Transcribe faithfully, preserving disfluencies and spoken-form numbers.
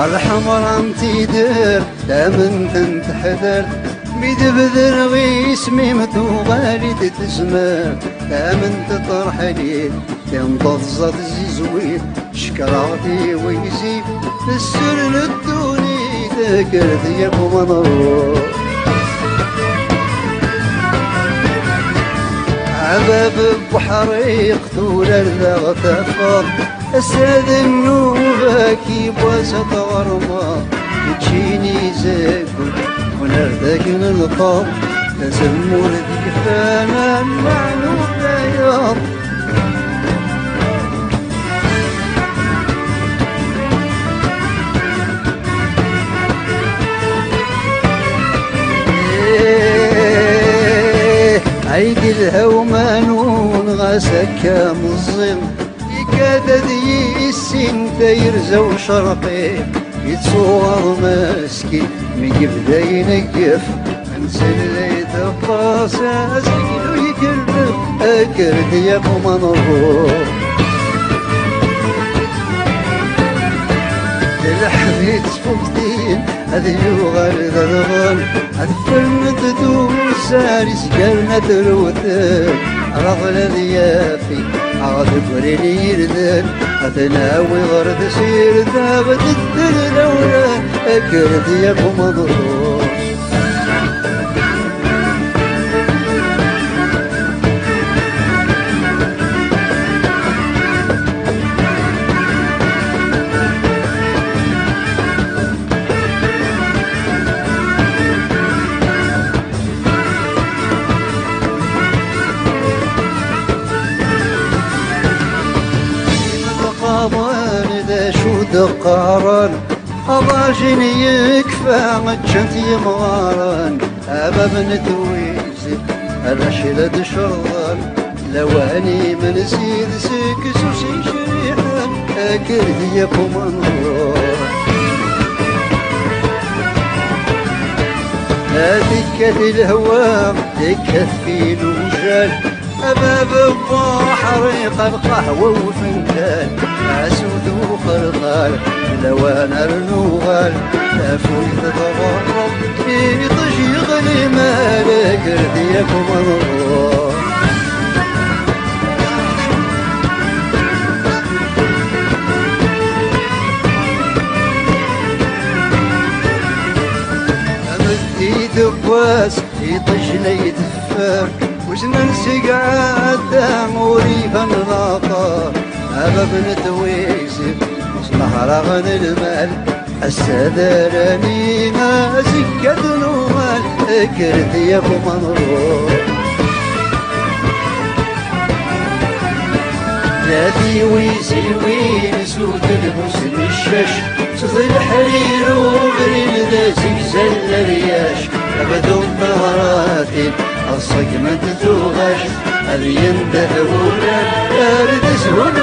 Lḥemra n tider, tamen n teḥdert, mi d-bedreɣ isem-im tuɣal-d tezmert, tamen n tṭerḥlit, tinṭeḍ ẓẓad zizwit, cekreɣ tiwizi, tessur n ddunit, kkret yakk ma nruḥ. A bab n uḥriq, turar daɣ tafeḍ, ass-a d nnuba-k, yiwwas ad tɣermeḍ, učči n izaggen, ɣer dakken lqaḍ, tazemmurt yefran, lmeɛna ur tayeḍ. Ay d-ilha umanun, ɣas akka meẓẓi, ikad ad yissin tayerza ucerqi, yettuɣaḍ meskin mi yebda ineggef. Nsellay-d aṭas azaglu ikellex, kker-d yakk ma nruḥ. Lḥeb yettfuktin ad yuɣal d adɣen, ad ffren dduzar izgaren ad rewten, aɣbel ad yafi aɣ deg urin yirden, ad nawi ɣer tessirt, ad ddren awran, kker-d yakk ma nruḥ. Lqaḍen d acu d-qqaren, aḍajin yekfa ččan-t yemɣaren, a bab n twizi, arrac la d-cerḍen, lawan imensi d seksu s icriḥen, kker-d yakk ma nruḥ. La tekkat lehwa, tekkat fi lujal, a bab n uḥriq, a lqahwa ufenǧal, a sut uxerxal, lawan ar nuɣal, tafuyt tɣerreb, iṭij yeɣli, ma la kker-d yakk ma nruḥ. Ameddid n wass, iṭij la iteffer, uznen seg ɛadda ur iban later, a bab n twizi, s lehraɣ n lmal, ass-a d arani, azekka ad nuɣal, kkret yakk ma nruḥ. La tiwiziwin sut lbus n ccac, s leḥrir ubrid d azegzal n ryac, abdum taɣratin, ad ṣeggment tuɣac, ad yendeh wurar, ar d-zhun